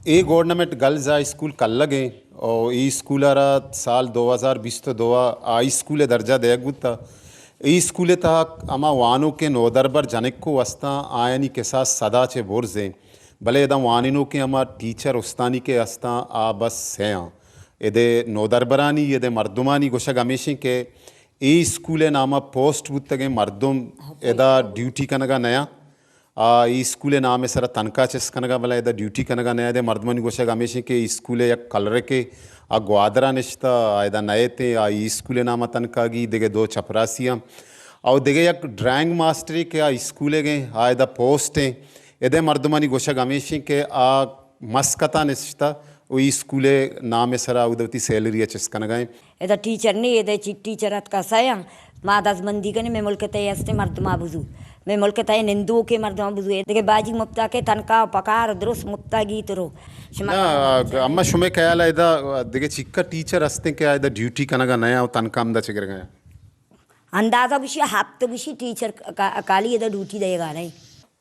A government girls high school کلگ ایں اور اے اسکول ءَ را سال دو ہزار بیست ءُ دو ءَ ہائی اسکول ءِ درجہ دیگ بوتا۔ اے اسکول ءِ تہا ہما وانوکیں نودربر جنکو استاں، آیانی کساس سدا چہ برز ایں، بلے ادا وانینوکیں ہما ٹیچر استانی کہ استاں، آ بس سے آں۔ ادے نودربرانی، ادے مردمانی گوشگ ہمیش ایں کہ اے اسکول ءِ نام ءَ پوسٹ بوتگیں مردم ادا ڈیوٹی کنگ ءَ نیاں۔ آ، اے اسکول ءِ نام ءِ سرا تنخواہ چست کنگ ءَ، بلے ادا ڈیوٹی کنگ ءَ نیاں۔ ادے مردمانی گوشگ ہمیش ایں کہ اسکول ءِ یک کلرکے آ گوادر ءَ نشتہ، آ ادا نئیت ایں، آ اے اسکول ءِ نام ءَ تنخواہ گی، دگہ دو چپراسی آں۔ او دگہ یک ڈرائنگ ماسٹرے کہ آ اسکول ءِ گیں، آ ادا پوسٹ ایں۔ ادے مردمانی گوشگ ہمیش ایں کہ آ مسقط ءَ نشتہ و اے اسکول ءِ نام ءِ سرا اود وتی سیلری ءَ چست کنگ ءَ ایں۔ ادا ٹیچر نے، ادا چی ٹیچر اتکا سیاں، ما دزبندی کنیں، مئے ملک ءِ تہا استیں مردماں بزو، مئے ملک ءِ تہا نندوکیں مردماں بزو، دگہ باجی مپتا کہ تنخواہ پکار درست مپتا گیت رو۔ شما نہ، اما شمئے خیال ءَ ادا دگہ چیکا ٹیچر استیں کہ ادا ڈیوٹی کنگ ءَ نیاں و تنخواہ ہمدا چہ گرگ ءَ ایں؟ اندازہ گوشی ہپت گوشی ٹیچر کا-، کالی ادا ڈیوٹی دئیگ ءَ نئیں۔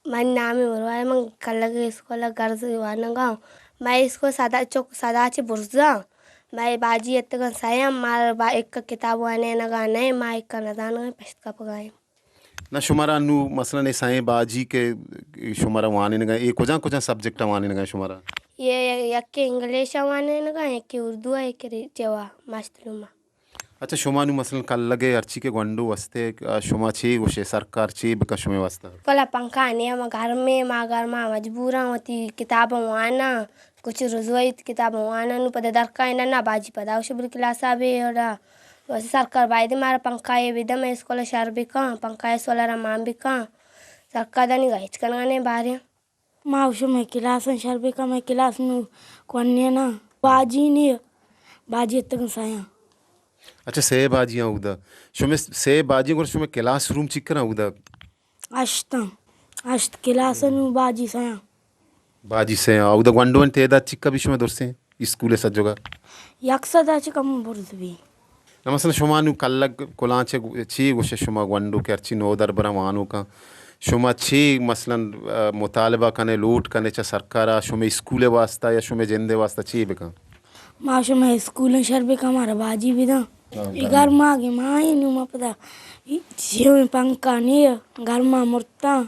منی نام مروار، من کلگ اسکول ءَ گرلز وانگ ءَ آں۔ مئے اسکول سدا چک سدا چہ برزاں۔ مئے باجی اتکاں سیاں، مارا با-، ایک کتاب وانینگ ءَ نئیں، ما ایک نزانگ ءَ پشت کپگ ءَ ایں۔ نہ شمارا نو مثلاً اے سئیں باجی کہ شمارا وانینگ ءَ، اے کجا کجا سبجیکٹ وانینگ ءَ شمارا؟ یہ یک انگلش وانینگ ءَ، یک اردو ءَ، یک ری-، چوا ماشتلوما۔ اچھا، شما نوں مثلاً کلگ ءِ ہرچی کہ گونڈو است ئے، آ، شما چے گوش ئے، سرکار چے بکن شمئے واسطہ؟ کلا پنکھا نے، ہم گرمیں، ما گرما مجبوراں، وتی کتاباں واناں، کچھ رزویت کتاباں واناں، نوں پدا درکائیں نہ، نہ باجی پدا گوش بر کلاسا بے، اوڑا بس سرکار باید مارا پنکھا ءَ بدہ، مئے اسکول شر بکن، پنکھا ءِ سولا را مان بکن، سرکار دانی گا ہچ کنگا نے باریں۔ ما گوشاں مئے کلاساں شر بکن، مئے کلاس نوں کونے نہ۔ باجی نے، باجی اتکن سیاں۔ اچھا، سے باجی آں اودا۔ شمئے سے باجی، گڑا شمئے کلاس روم چکر آں اودا؟ ہشت آں۔ ہشت کلاس نوں باجی سیاں۔ باجی سیاں۔ اودا گونڈوانی تعداد چکا بی شمئے درسیں؟ اسکول ءِ سجوگا؟ یک سد ءَ چہ کم برز بی۔ نہ، مثلاً شما نوں کلگ کلانچ ءَ چے گوش ئے شما گونڈو کہ ہرچی نودربراں وانوکاں، شما چے مثلاً، آ، مطالبہ کن ئے، لوٹ کن ئے چہ سرکار ءَ شمئے اسکول ءِ واسطہ یا شمئے جند ءِ واسطہ چے بکن؟ ما شمئے اسکولاں شر بکن، مارا باجی بداں۔ ہاں، اے گرما۔ گرما گی ما ایں نوں ما پدا چیویں پنکھا نے، گرما مرتاں۔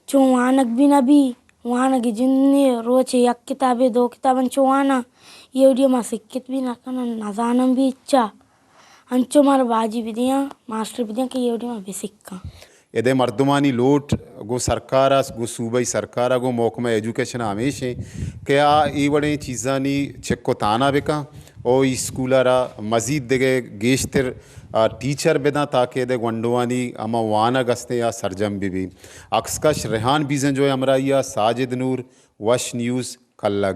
چون وانگ بی نہ بی، وانگ جند نے، روچے یک کتابے دو کتاب انچو واناں، ایوڑی ما سکت بی نہ کناں، نزاناں بی ہچا۔ انچو مارا باجی بدیاں، ماسٹر بدیاں کہ ایوڑی ما بسکاں۔ ادے مردمانی لوٹ گوں سرکار ءَ، گوں صوبائی سرکار ءَ، گوں محکمہ ایجوکیشن ءَ ہمیش ایں کہ آ اے وڑیں چیزانی چک و تانا بکن و اسکول ءَ را مزید دگہ گیشتر، آ، ٹیچر بداں تاکہ ادے گونڈوانی ہما وانگ استیں آ سرجم بہ بی۔ عکس کش ریحان بیزنجو ءِ ہمراہی ءَ ساجد نور، وش نیوز، کلگ۔